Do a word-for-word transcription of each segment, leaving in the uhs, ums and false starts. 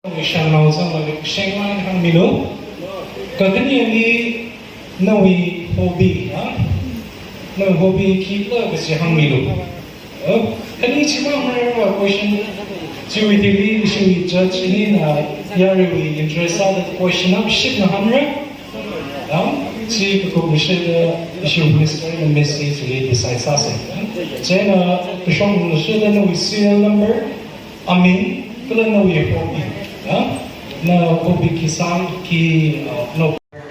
Shangnao zanglaga shengman hāngmilu. Kakhane hi nawui hobby, ha? Nawui hobby khikhala kaji hāngmilu. Oh, khani chimang hāngra question. Chiwui thili ishiwui judge hina yaruiwui interest sāda question akha shitna hāngra. Ha? Chi kakum shida ishiwui Mister and Missus chili decide sāsa. Chieina kashong shida nawui serial number, aming, kala nawui hobby, ha? Na hobby khi sāki, uh, no. Kha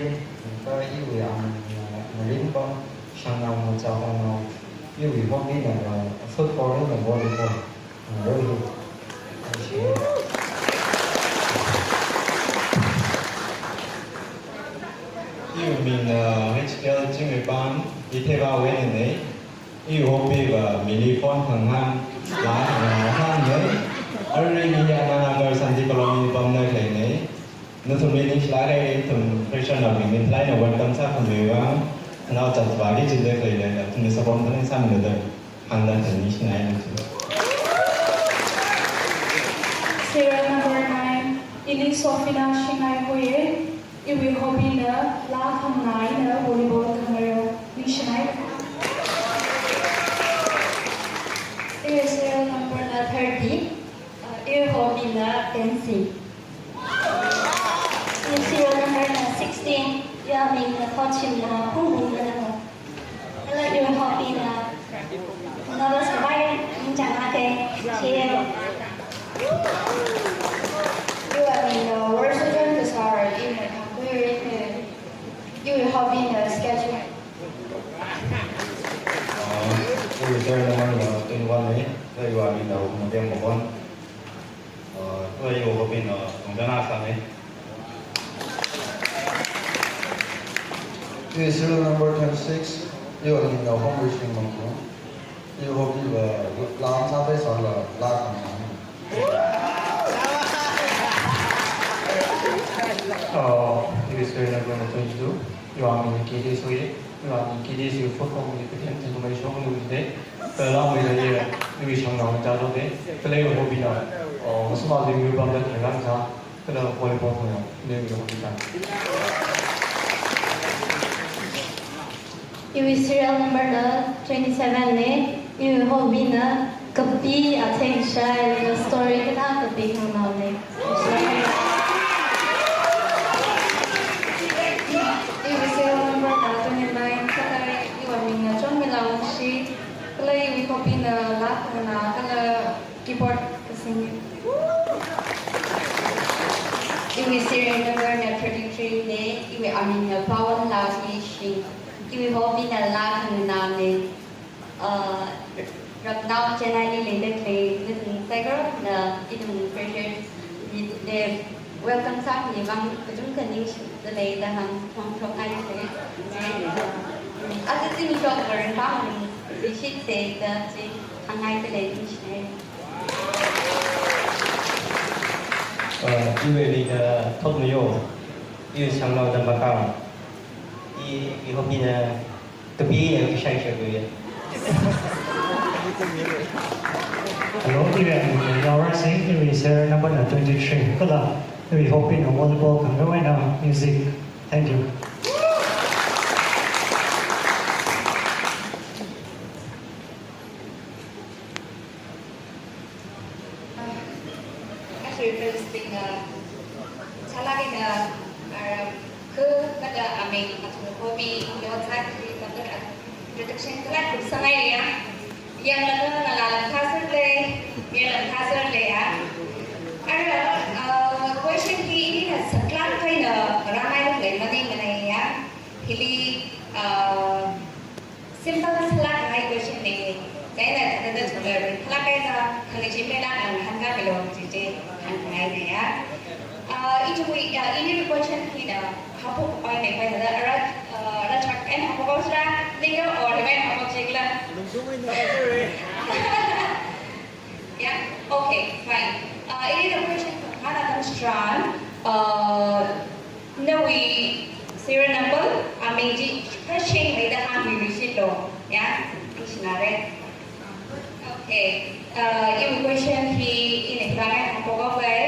iwui aming, uh, Maringpam, Shangnao Ngachahongnao, iwui hobby na, uh, football na volleyball. Uh, very good. Iwui ming, uh, H K L Chingmeipam, Itheiva Wenene. Iwui hobby va mili phone khangahān, laa khangahān ne. Arui hi Anna Nagar Santi Colony pamda khaleine. Nathumli ningshilāka, ithum fresher naobingli laina welcome sākhami vang. Nao chat vāki chinde khaleine, nathumli support khani sāmida hāngda ningshinai nathum. Serial number nine, ili Sofina Shingai hoye. Iwui hobby na laa khanganā eina volleyball khangareo, ningshinai. Iwui serial number na thirty. Uh, iwui hobby na dancing. Iwui serial number na sixteen. Iwui aming na Thotchinna Phungbum Nganao. Kala iwui hobby na novels khavai ningchānga ke, cheo. Iwui aming na Worsujon Kasar, ina thangkhuirin ne. Iwui hobby na sketching. Uh, iwui serial number na twenty-one ne, kala iwui aming na Mabeng Mabon. Uh, kala iwui hobby na, uh, tongchānna sāne. Iwui serial number twenty-six, iwui aming na Hongwishing Mangkung. Iwui hobby va, laa sāpai sāla, laa khanganā. Uh, iwui serial number na twenty-two, iwui aming na K D Sui. Iwui aming K D Sui football mi kapten thangkhamei shoklu de. Kala mei da ye, iwui Shangnao mi da lo de. Kala iwui hobby na, uh, masuma lui mi pamda kharang sa. Kala volleyball khangahān, iwui hobby na. Iwui serial number na twenty-seven ne, iwui hobby na kapi atheng shai, kala story kathā kapi khanganao ne. Iwui serial number na twenty-nine, kala iwui aming na Chonmila Wungshi, kala iwui hobby na laa khanganā, kala keyboard kasing. Iwui serial number na thirty-three ne, iwui aming na Pawan Lalmishing, iwui hobby na laa khanganā ne. Uh, rānao Chennai li leida khalei nathum saikorana ithum fresher meet li welcome sākhami vang kachungkha ningshida leida hāngphongshokngai khalei. Aja zimiksho kharing pam ningshitse da chi hāngngaida lei, ningshi. Uh, iwui aming na Thotmayo, iwui Shangnao Damakang, i, i hobby na kapi eina kashai shai khuiya. Hello, iwui aming na Yaorai Singh, iwui serial number na twenty-three. Kala iwui hobby na volleyball khangareo eina music. Thank you. Actually, first thing, uh, chalak eina, uh, khu kada aming athum hobby, yaotsai khi kada introduction kala kum sāngaiya. Yanglaga ngala lam thasur le, yanglam thasur le ya. Ara, uh, question hi ina saklāk eina rāngai lei maningmaneiya. Hili, uh, simple sālāk ngai question ne. Chieina thāda thāda thāda sālāk eina khangachee mailāk eina hāngkāmilu chi chi hāngngai ne ya. Uh, ithumwui, uh, iniwui question hina haophok kapai ne, pai thāda ara, uh, ara chak eina haophok sāra, ninga or himai haophok chikla. Yeah, okay, fine. Uh, iniwui question hāngda tharan, uh, nawui serial number, aming chi kashing leida hāngmilu shilo. Yeah, ningshinare. Okay. Uh, iwui question hi ina hibang eina haophok kapai.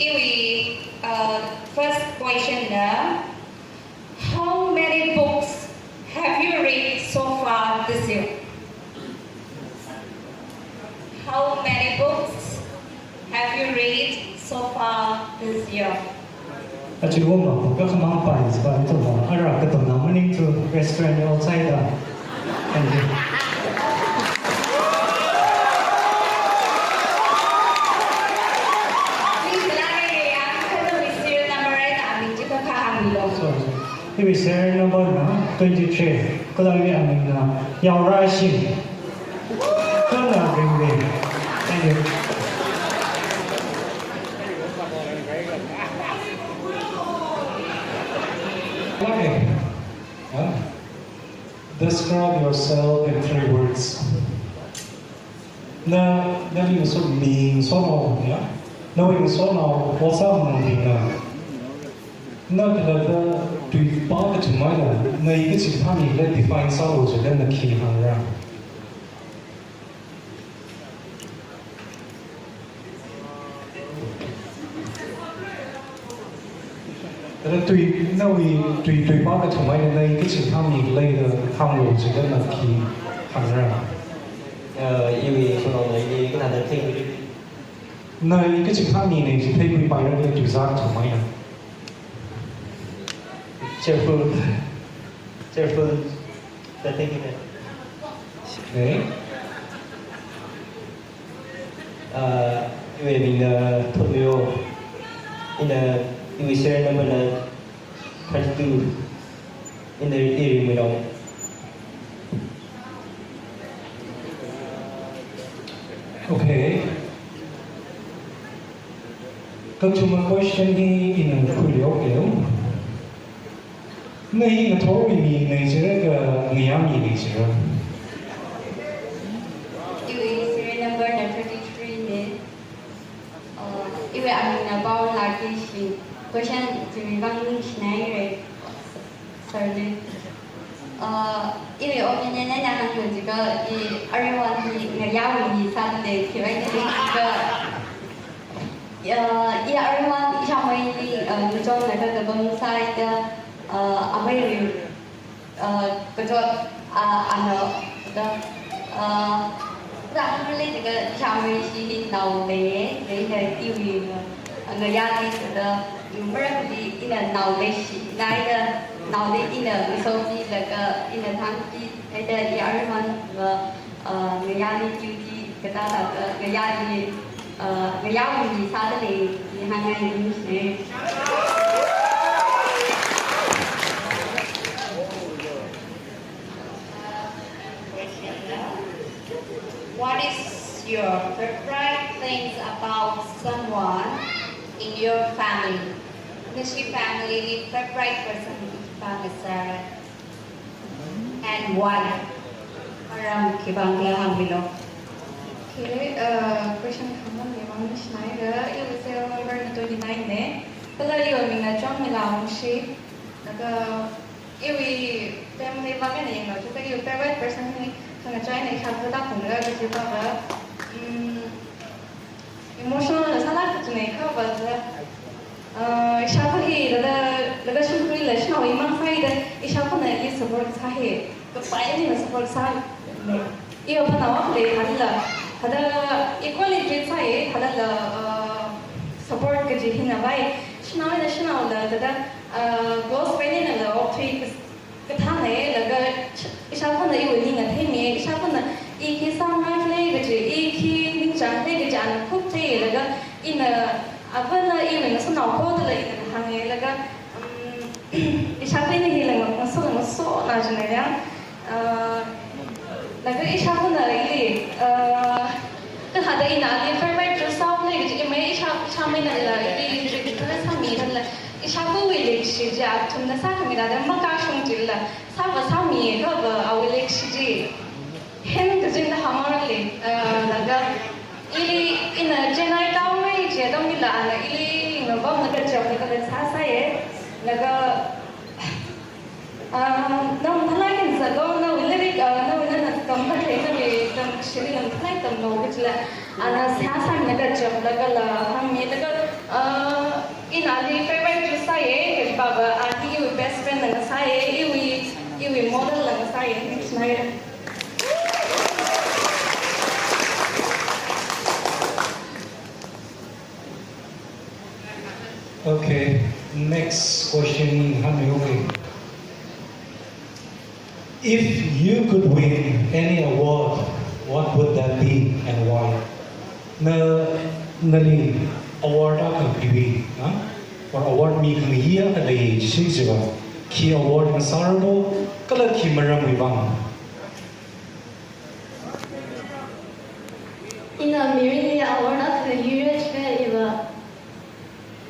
Iwui, uh, first question na, how many books have you read so far this year? How many books have you read so far this year? Achi woma, kakhamang pai, spa ito ma, ara katona maningthu restaurant outside da. Thank you. Please, lari ya, kano serial number na aming chikha hāngmilu. Sorry. Iwui serial number na twenty-three. Kala iwui aming na Yaorashim. Kala ring ring. Thank you. Okay. Huh? Describe yourself in three words. Na, nali so ming so no, ya? Nawui so no, what's up, no, na? Na kala da tuipa kathumai na, na i kachikathā mi kala define sālu jida na khi hāngra? Kala tui, nawui tui, tuipa kathumai na, na i kachikathā mi kala da hānglu jida na khi hāngra? Uh, iwui so no na i kachikathā thing. Na i kachikathā mi na chi theikhuipaira kala tuizā kathumai na. Cheerful. Cheerful. That thing in it. Okay. Uh, iwui ming na Thotmeo. Ina iwui serial number na thirty-two. Ina i ringmei no. Okay. Kathuma question hi ina khuilu keu. Na hi ngathorwui mi na jira kala ngayā mi na jira? Iwui serial number na thirty-three ne. Uh, iwui aming na Paola Keishing. Question chili vang ningshinaire. Sorry. Uh, iwui opinion na hānglu jikha, i aruihon hi ngayāwui mi sāda lei, khiwuivang jikha, uh, i aruihon ishāmeili, uh, ngachonlaga kapam sāda, uh, ameili, uh, kachot, uh, ana, da, uh, da hānglu jikha ishāmei chi hi nao lei, lei lei iwui, uh, ngayāli sāda, maramli ina nao leishi, naida naoli ina ngasopilaga, ina thangpi, haida i aruihon va, uh, ngayāli duty katāda, uh, ngayāli, uh, ngayāwui mi sāda lei, i hāngngai ningshine. What is your favorite things about someone in your family? Nashi family li favorite person hi khipā ngasāra? And why? Maram khipākhala hāngmilu. Okay, uh, question khamang ni mang ni shinai ga, iwui serial number na twenty-nine ne. Kala iwui ming na Chongmila Wungshi. Laga iwui family vang eina yanglu jikha iwui favorite person hi khangachei eina ishākha da phunglaga kaji pa va, mm, emotional sālāk kachunga kha va za, uh, ishākha hi laga, laga shimkhurli shanaowui mang sāhaida, ishākhana ili support sāhai. Kapai eina support sāne. Iwui apānao akha lei thālala, thāda equally treat sāi thālala, uh, support kaji hina vai. Shanao eina shanaola thāda, uh, close friend einala okthui kas-, kathāna, laga sh-, ishākhana iwui ning atheimi, ishākhana i khi sāngai khala kaji, i khi ningchāng khala kaji ana khup thei, laga ina, avāna iwui ngasānao kho dala ina hānga, laga, um, ishākha eina hila ngasā, ngasāna jina ya. Uh, laga ishākhana ili, uh, kathāda ina ali favorite choose sāhaokhala kaji, imei ishā, ishāmeinala ili, ili, ili sāmi dala, ishākhawui leikashi chi athumna sākhami thāda makashung jila, sāva sāmi, kha va awui leikashi chi. Hen kazingda hāngmarli, uh, laga ili ina Chennai town wui chi atam hila ana ili ngapamlaga chapda kala sāsāya, laga, uh, na mathālāk eina zatlo, nawui lairik, uh, nawui nana tamkakhui, nawui tamkashili na mathālāk eina tamlo kajila, ana sāsāmilaga chapda kala hāngmi, laga, Uh, ina ali favorite chi sāya, kajipava ali iwui best friend la ngasāya, iwui, iwui model la ngasāya, next night. Okay, next question, Hanmi Oki. If you could win any award, what would that be and why? Na, nali award akha piwui, ha? Or award mi khangayi akha lei chi jiva. Khi award ngasārabo, kala khi maramwui vang? Ina mirinli award akha yurechka iva,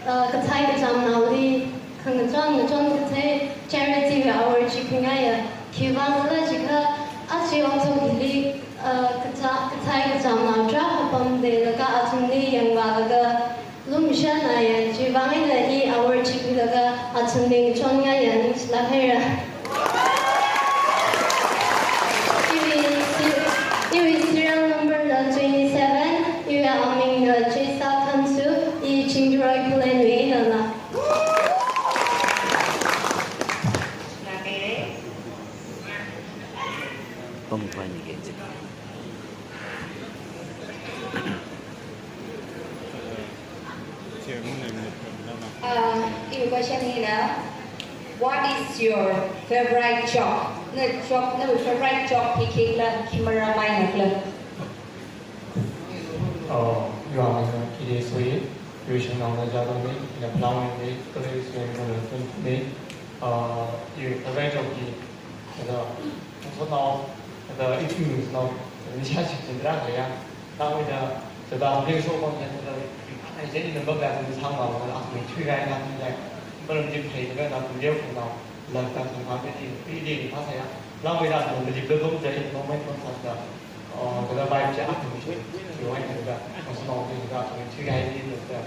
uh, kathai kachamnaoli khangachon ngachon kathei charity wui award chi khangaiya. Khiwuivang khala jiakha aja okathuili, uh, kacha-, kathai kachamnao tarākha pamda laga athumli yangvālaga lumshānaya, chiwuivang eina i award chi pilaga athumli ngachonngaiya, ningshilāk haira. Iwui se-, iwui serial number na twenty-seven, iwui aming na Chesa Khansu, i Chingjaroi Khullen wui einala. Pamphani ke jika. Uh, iwui question hina, what is your favorite job? Na job, nawui favorite job hi khikhala, khi maram eina khala? Uh, iwui aming na Kide Sui, iwui shangnaona Jadon ni, ina Phalangwui ni, kala iwui student kala student ni, uh, iwui favorite job hi, thāda, so now, thāda, if you know, nisha shik chin dra ya. Tangwui da, thāda, video show content, thāda, I say in the book that we sang now, thāda, ask me three guy, nothing like, but I'm just playing, thāda, video for now, like, that's the market in three D, thāda, ya. Now we don't know, the development, the moment, thāda, uh, thāda, vibe, yeah, ask me, you want to, thāda, so now, thāda, three guy, thāda,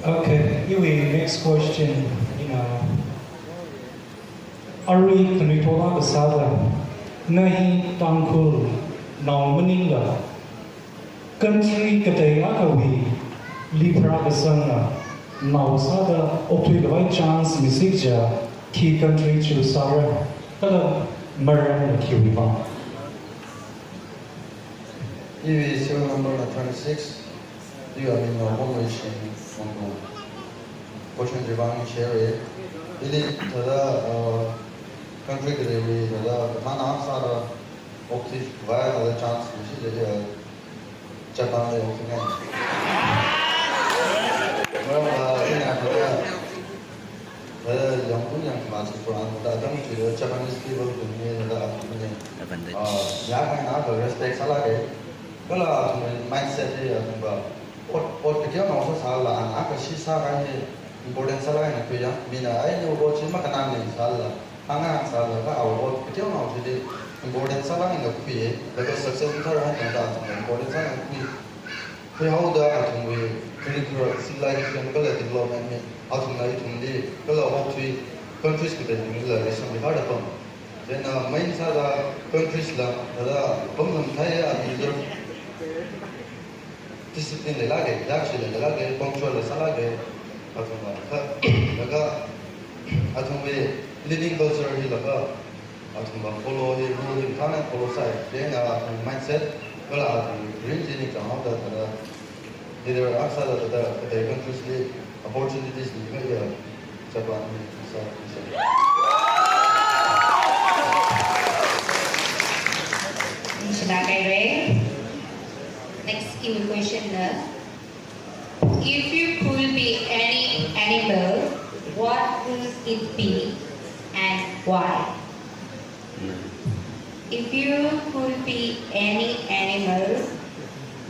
Okay, iwui next question, ina, arui khanuithot akha sāda, na hi Tangkhulnao maningla, country katei akhawui lipra kasangna, nao sāda okthuikhavai chance misi kaja, khi country choose sāra, kala maramna khiwui vang? Iwui serial number na twenty-six, iwui aming na Wongwei Shing Wongwei. Question chiwui vang share. Ili thāda, uh, country kateiwui thāda, thāna sāda okthuikhavai thāda chance misi kaja, uh, Japan li okthuingai. Maram, uh, ina thāda, eh, yangkun yangkhamā chi Quran da atam chi Japanese people bingli da atam ni. Advantage. Ah, ya kaina ka respect sālāka. Kala athum mindset hi athumva ot, ot kateonao sāsālala, ana kashi sākahai hi important sālāk eina khuiya. Mina ai ni ot chi makhanang ni sālala, hānga sālala ka awui ot kateonao chili important sālāk eina khuiya. Laga success mathāra hāngda athum important sālāk eina khui. Khuihaoda athumwui curricular civilization kala development hi athumna ithumli kala okthui countries kateibinglila lesson leikharda pam. Then, uh, main sāda countries la, thāda pamlam thai a deserve discipline leilāka, yakshi leilāka, punctual la sālāka, athumva kha, laga athumwui living culture hi laga, athumva follow hi, rule hi, khana follow sāi. Then, uh, athum mindset, kala athum rin jini kang hao da, da, da, leader akha sāda, da, da, da, countries li opportunities ni kaya, Japan ni, sā, sā. Ningshilāk haira. Next, iwui question na. If you could be any animal, what would it be and why? If you could be any animal,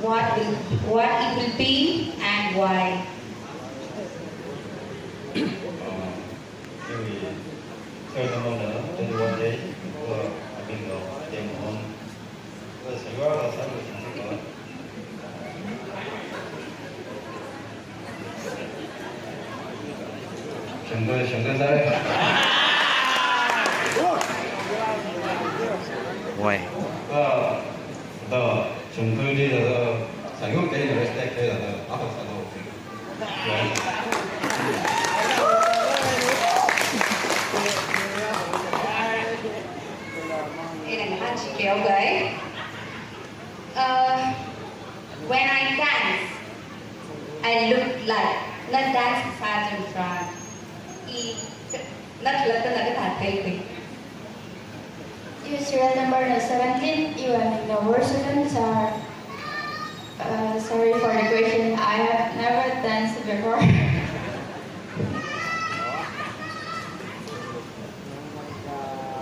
what will, what it will be and why? Why? Ah, the Chungkui leader, the Sayuk, they respect the other side of the Ina ngahānki, okay. Uh, when I dance, I look like na dance sāching front. I na khalak na kathā thei thei. Your serial number no seventeen, you are in the worst student, sir. Uh, sorry for the question. I have never danced before.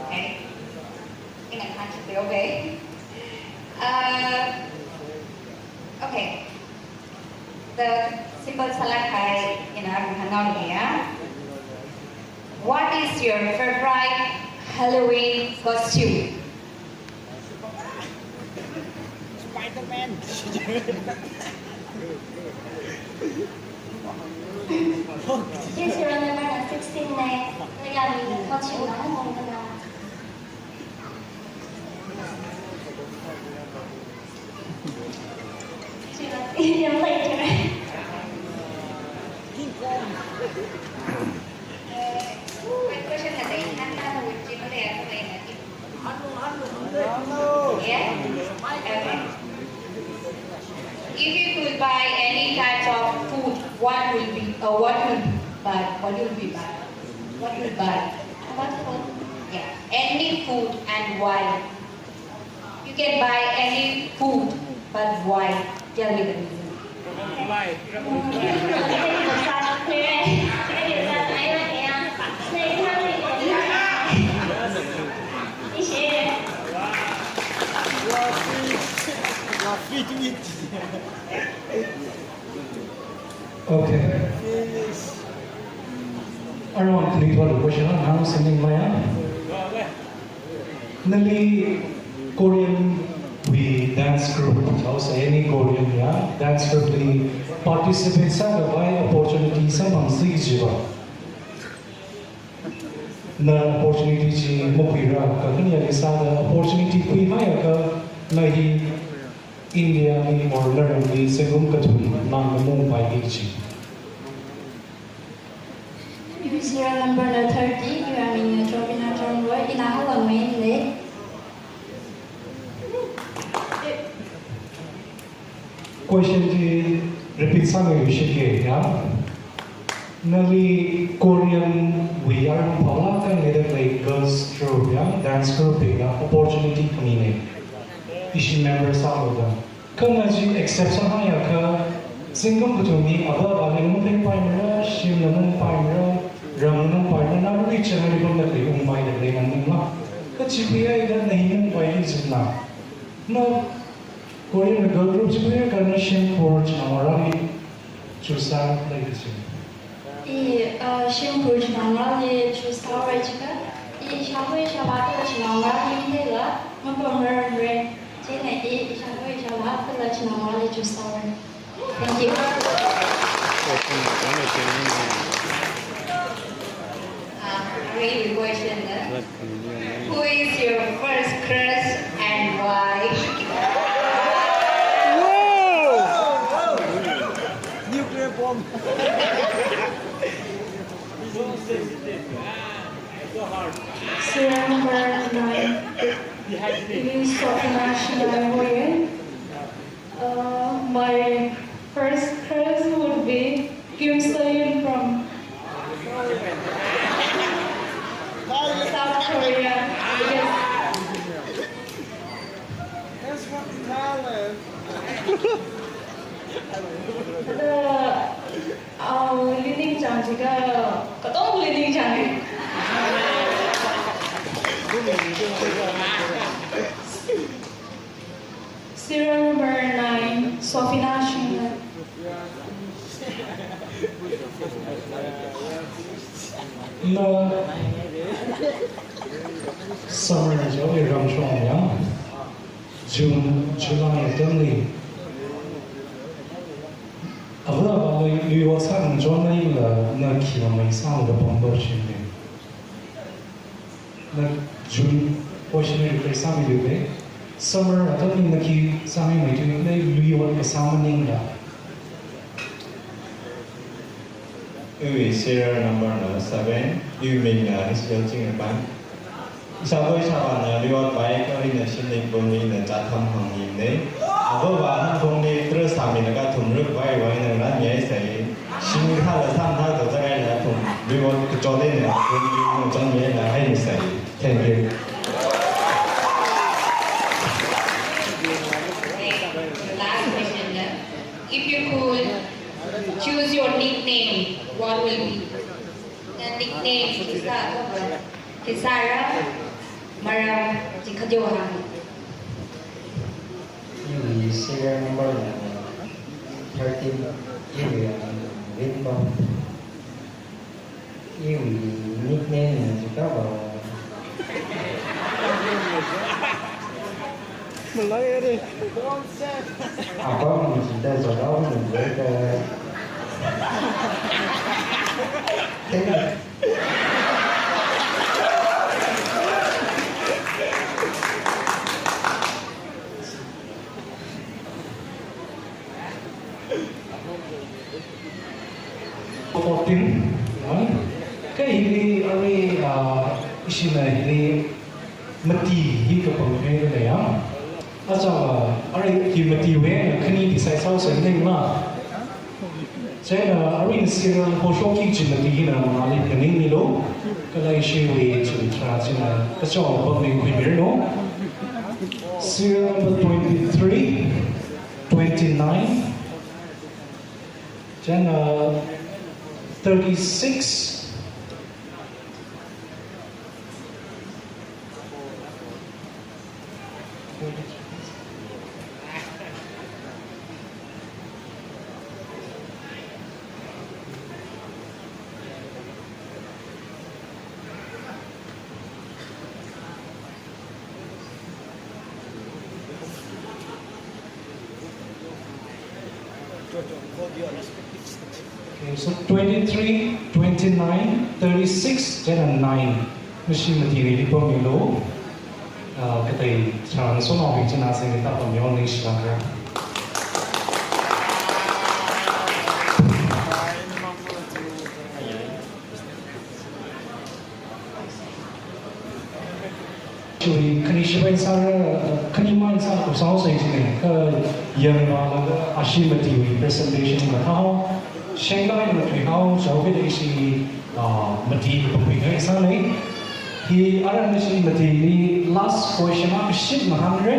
Okay. Ina ngahānki, okay. Uh, okay. The simple sālāk kahai ina ngahānnao ya. What is your favorite Halloween costume? Spider-Man. This is your number sixteen ne. Kayākha costume na hāngkhanang. King Kong. Yeah? Okay. If you could buy any types of food, what will be, uh, what will be buy? What will be buy? What will buy? What food? Yeah. Any food and why? You can buy any food, but why? Tell me the reason. Okay. Around three, four question, now sending my, uh, nali Korean wui dance group, also any Korean, yeah, dance group li participate sākhavai opportunity samphangsi jiva. Na opportunity chi makhuira, kakhaneli sāda opportunity khuihaiakha na hi India li or naramli zingkum kathum mang mung pai chi. Serial number no thirty, you are in Tropina Tronroy, ina hala main le. Question chi repeat sāmi shike, ya. Nali Korean wui arang phaolāk eina leida khalei girls group, ya, dance group ya, opportunity khami ne. Ishi member sālu da. Kha na chi accept sāhaiakha, zingkum kathum hi ava avāli mapengpaimara, shimla mapengpaimara, ramla mapengpaimara, na reach na ribam da khalei ungpaida khalei nganingla. Kha chikhuihaida na hi mapengpai jina. Na Korean girl group chikhuiakha na shimkhur chinaongarāli choose sālei chi. I, uh, shimkhur chinaongarāli choose sāhaora jiakha, ishāvā ishāvā kala chinaongarāli leila, mapamrarmara. Chieina i ishāvā ishāvā kala chinaongarāli choose sāhaora. Thank you. Uh, great question, uh. Who is your first crush and why? Nuclear bomb. Serial number nine. This is Sofina Shinai Hoye. Uh, my first crush would be Kim Soo-hyun from South Korea. Yes. That's from Thailand. The, uh, leading chang jiakha, katongli leading chang. Serial number nine, Sofina Shinai. Na summer na chao ramshong ya. June, July atamli. Ava avāli yuiwak sāngachaonlaga na khi mamei sāda pangdo shinde. Na June, Question request sāmilu le. Summer atam eina khi sāmimeithui le, lui ot kasā maningla. Iwui serial number na seven, iwui ming na H L Chingriphan. Ishāvā ishāvāna lui ot vai kha ina shimli pun ina chātham hāngni ne. Avāva hāngphongli trust sāmilaga thumruk vai vai na ran yai sai. Shimli thāla samtha to zagai la thum lui ot kachot eina thum lui ot chon yai la hai ni sai. Thank you. Okay, the last question then. If you could choose your nickname, what will be? The nickname, khi sā, khi sāra, maram, chi khadio hāng. Iwui serial number na thirteen, iwui aming Rinpam. Iwui nickname na jikha ba. Malai are. Apam jida jadau jida. Thank you. Fourteen, ah, kha hili arui, ah, ishina hili mati hi kapangkhuida leiya. Achāla, arui hi matiwui eina khani decide sāsei ningma. Chieina arui serial ho shokki kaji mati hina mangāli phaningmilu. Kala ishiwui chungtharā china kachao pangning khuimiranu. Serial number twenty-three, twenty-nine, then, uh, thirty-six, Okay, so twenty-three, twenty-nine, thirty-six, then a nine. Mashimati ni lipo milo. Ah, kathei chāng so na wing china sing ta pamyo ni shilaka. Chiwui khani shivai sāra, khani mang sā ko sāsei chine, kha yangva laga ashi matiwui presentation mathāhao, shengda matui hao, chao kida ishi, ah, mati pangkhui ngai sānei. Hi ara nashi mati ni last question a kashit mahānre.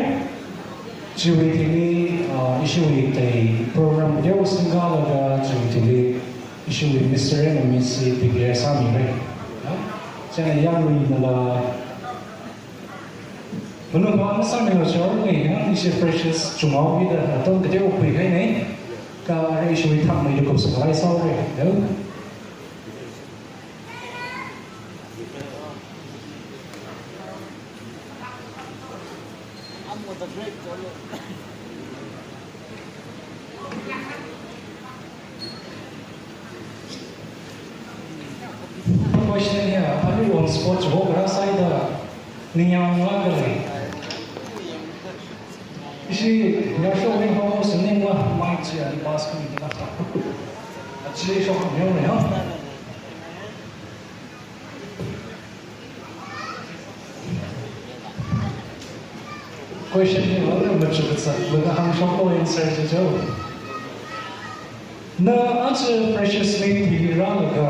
Chiwui thili, ah, ishiwui thei program deo singda laga chiwui thili ishiwui Mister and Missus declare sāmire. Ya? Chieina yarui nala manungva masāmilo chao nge, ya, ishi freshers chungao mida atam kateo pui kainei. Kha arui ishiwui thang mai yukup saklai saore. Ya? Question here, are you on sports walk? Rasa ida ningyang laga lei. Ishi yasho wing ho sini wa mai chi ali pass kami kila. Actually, shok kami ho ya. Question hi wala machukatsa, wala hāngshok ko answer chi jo. Na aja freshers meet hi rālaga,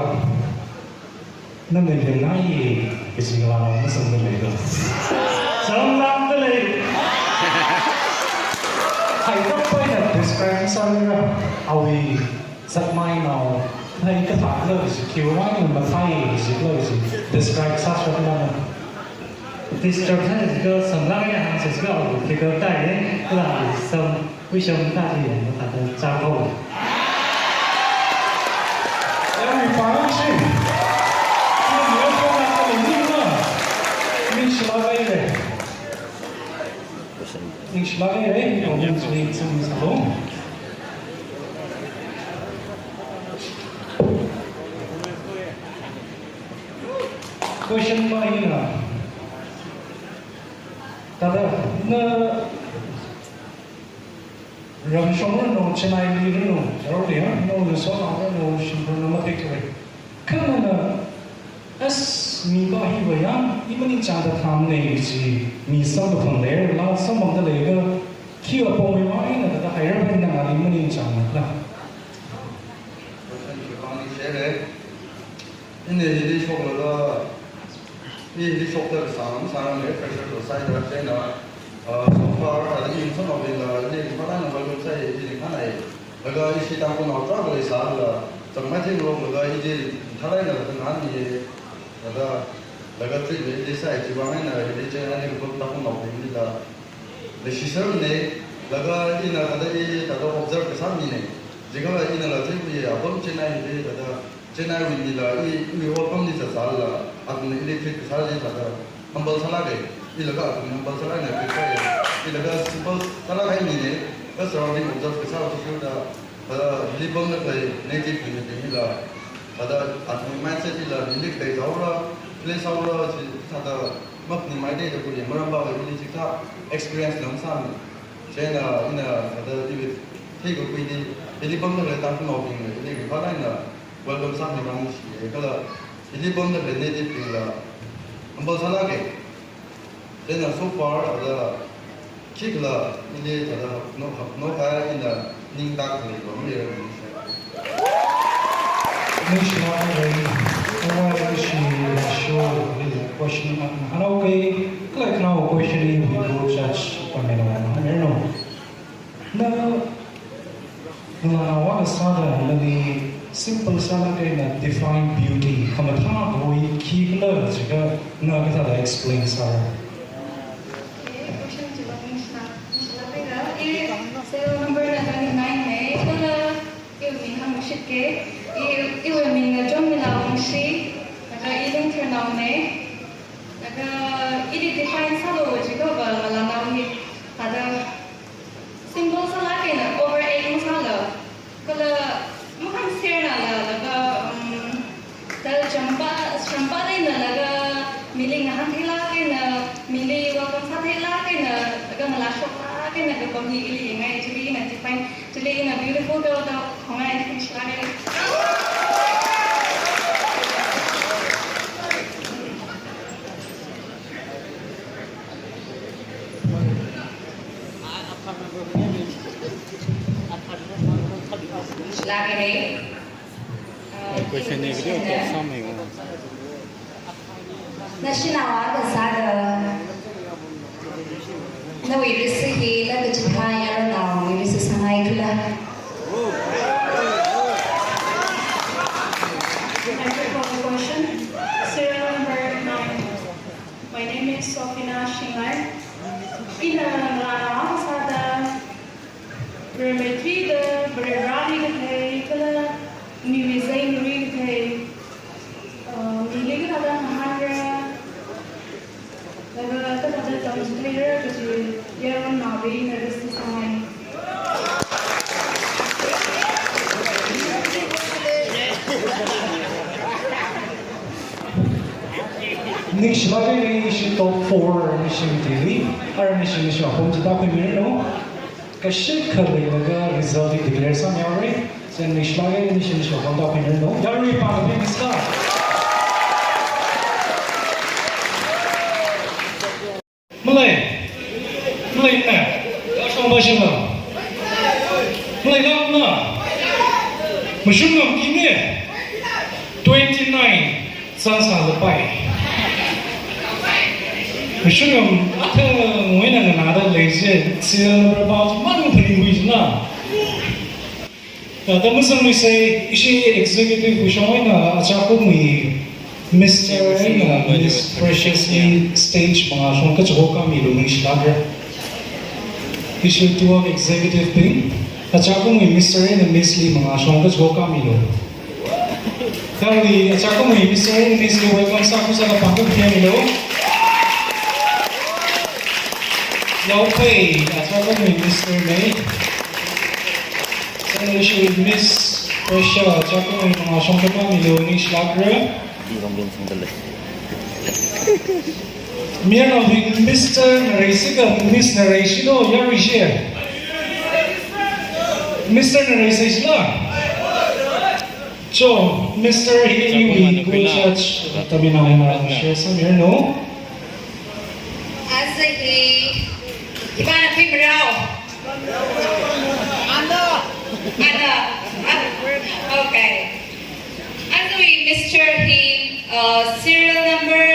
nana yangngai kaji ngalānao masangda leilo. Sanglamda lei. Hai, kapai na describe sāra, awui zatmai nao, hai kathā lo ji, khiwuivang mathai ji lo ji, describe sāshokla na. Describe sā ji ka samlak ya hāng ji ka, awui figure tai ye, kala samwui sham ta ji, mathāda chākho. Yami pang shi. Yami pang shi. Ningshilak haire. Ningshilak haire, ningshilak haire, ningshilak haire. Question five na. Thāda, na ramshong ranu, Chennai li ranu, Kerala li ranu, Luzon ranu, shimkhur na matik kare. Kha nana, as mi ba hi ba yang, i maningchāngda tham ne chi, mi samkaphang le, la samphangda leiakha, khi apong mi mai na thāda haira ba nana ali maningchāngna la. Question chi bang ni share. Ina hili shoklaga, i hili shokda kasā, sāngai pressure to side da china, uh, so far, uh, i insan of the, uh, i pala na welcome sāi, i khanai. Laga ishi Tangkhulnao tarākha leisālala, changmai thing lo laga i di thalai na ngan ni, laga, laga treat le i sāi, chiwui vang eina, i di china ni ko Tangkhulnao thing ni la. Leishiser ne, laga ina thāda i thāda observe kasā mi ne. Jiakha inala theiku ye, apam Chennai li thāda, Chennai wui mila i, i welcome ni sāsālala, athumna ili treat kasā chi thāda, humble sālāke, i laga athum humble sālāna treat sāi, i laga simple sālākhai mi ne, ka surrounding observe kasā chi thāda, thāda, hili pamda khalei native community hila, thāda, athum mindset hila, hili khalei jaora, place jaora, chi thāda, maphaningmai de da kule, maram ba hili chikathā experience lam sāmi. Chieina, ina, thāda, iwui theikakhui ni, hili pamda khalei Tangkhulnaobingli, ili ri phalai na, welcome sāmi vang shi, kala, hili pamda khalei native bingla, humble sālāke. Chieina, so far, thāda, khikhala, ili, thāda, hapno, hapno kaya ina, ning tak khalei, bang le, Ningshilākre, awai ishi show, question hānghaoke, kala khanao question hi we go judge pamela hānghaono. Na, ngalānao akha sāda nali simple sālāk eina define beauty, khamathā khui khikhala jiakha na kathāda explain sāra. Okay, question chi ningshilāk, ningshilākre, i serial number na twenty-nine ne, kala iwui ming hāngshitke, i, iwui ming na Jongmila Wungshi, laga i Lungthernao ne, laga ili define sālu jiakha va ngalānao hi, thāda simple sālāk eina over eight masāla, kala makhan sernala, laga, um, thāda champa, champa eina laga mili ngahān theilāk eina, mili welcome sā theilāk eina, laga ngalā shoklāk eina kapam hi ili yangngai, chili ina define Chili ina beautiful girl da khongai, ningshilākre. Ningshilākre. Question ni video to samai. Nashinawa kasāda. Nawui rishi hi la kachithā yaronnaowui rishi sāngai khala. Question, serial number nine. My name is Sofina Shingai. Ina ngalānao kasāda. Varemei thuida, Vareli kathei, kala miwui zai ngaruikathei, uh, mili kathāda ngahānra, laga kathāda tamchitheira kaji yaronnaobingna rishi sāngai. Ningshilākre, ishi top four mission tili, ara mission mission apam chithā khuimiranu. Kashik khaleilaga result hi declare sāmihaora. Chieina ningshilākre, mission mission apam chithā khuimiranu. Yarui pāngaping sā. Malei. Malei na. Yāshong ba shima. Malei na na. Mashun ngam kine. Twenty-nine. Sāsālapai. Mashun ngam, ata nguina nganāda leize, serial number ba chi manung phaningkhui jina. Thāda mazangluisei, ishi executive wui shong eina achākumwui Mister eina Miss Precious li stage mangā shong kachako kāmilu, ningshilākra. Ishi tuwa executive bing, achākumwui Mister eina Miss li mangā shong kachako kāmilu. Kali achākumwui Mister and Miss li welcome sākhuisāda pāngkap khamilu. Yaophei achākumwui Mister May. Chieina ishi Miss Precious achākumwui mangā shong kachako kāmilu, ningshilākra. Mayarnaobing, Mister Nareisi kha Miss Nareisi lo, yaruishi. Mister Nareisi la. Cho, Mister hi iwui kuchach tamina ma share sāmiranu. Aja hi, ipana pimrao. Ana. Ana. Ah, okay. Aja hi Mister hi, uh, serial number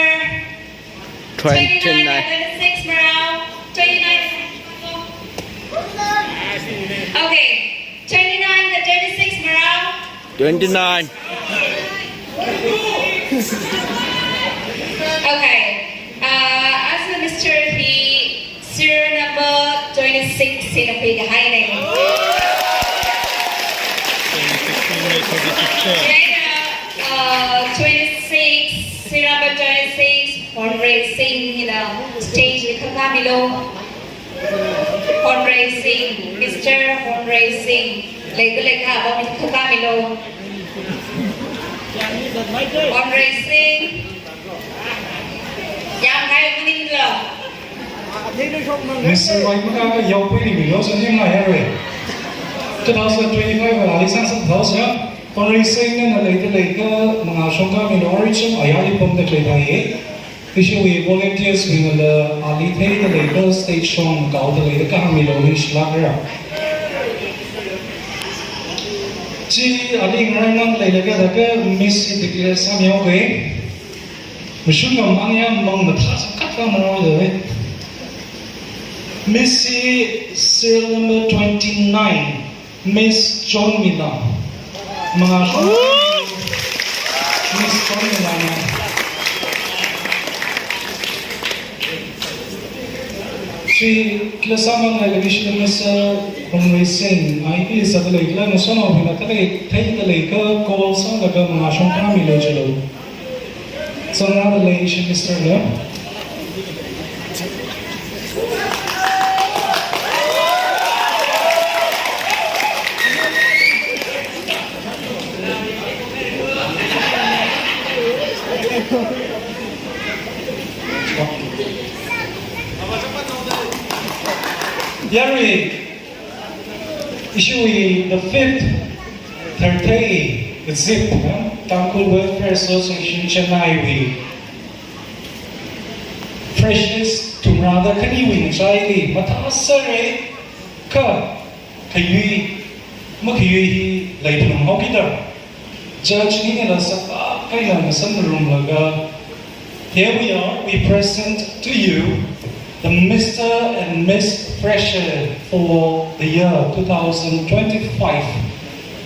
twenty-nine, twenty-nine. Thirty-six, marao. Twenty-nine. Okay. Twenty-nine, thirty-six, marao. Twenty-nine. Okay. Uh, aja Mister hi serial number twenty-six hina pida haina. Twenty-six, twenty-six. Chieina, uh, twenty-six, serial number twenty-six. Honrei Singh hina stage li khakamilu. Honrei Singh, Mister Honrei Singh. Leikha leikha apam khakamilu. Honrei Singh. Yangkai maningla. Mister Wai Makaka Yaopei ni milo sani ngai yare. Two thousand twenty-five la ali sangsa thousand. Honrei Singh na leida leikha mangā shongkamilu, ari chum ayali pamda leidalei. Ishiwui volunteers bingla ali theida leikha stage shong kaoda leida kahāngmilu, ningshilākra. Chi ali ngarai mang leilakha da kha Miss declare sāmihaoga. Mashun ngam ang ya mang mathā sākhat ka maraoda. Miss serial number twenty-nine. Miss Chonmila. Mangā shong. Miss Chonmila. Shi kila sāmang ngai levision Mister Honrei Singh, I P S leikha, masona hina tale, thei tale ka call sālaga mangā shongkamilu chilo. Sangra the late Mister Lim. Yarui, ishiwui the fifth Tharthei ZIP, ya, Tangkhul Welfare Association Chennai wui freshers thumrada khaniwui ngachaili mathāsāra kha khayui, makhayui hi leiphalunghaokida. Judge ningla sākha kaina masanrumlaga. Here we are, we present to you the Mister and Miss Fresher for the year two thousand twenty-five.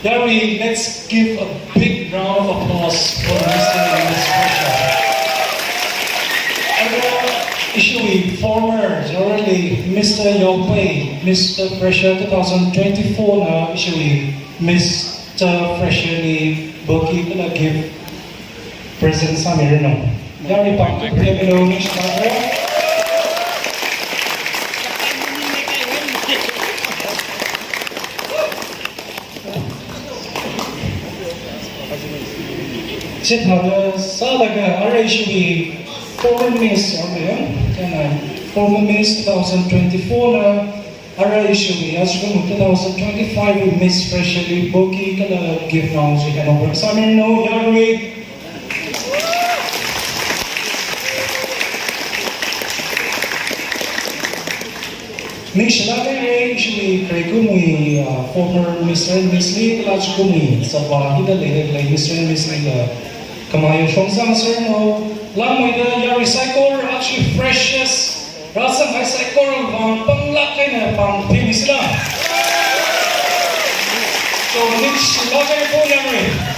Yarui, let's give a big round of applause for the Mister and Miss Fresher. And, uh, ishiwui former, generally, Mister Yaopei, Mister Fresher two thousand twenty-four na ishiwui Mister Fresher li bouquet kala gift present sāmiranu. Yarui pāng, pāng, pāng, Chithāda sālaga arui ishiwui former Miss, okay, ya? Chennai former Miss two thousand twenty-four na, arui ishiwui ajakum two thousand twenty-five Miss Fresher li bouquet kala gift round chi kano sāmiranu, yarui. Ningshilākra, ishiwui khare kumwui, uh, former Mister and Miss li kala ajakumwui sāvā hithāda leilei Mister and Miss lila khamaya shongzang sāranu. Langmeida yarui saikora aja freshers rāsanghai saikora vang panglāk eina pāng phimisa. So, ningshilākra ko yarui.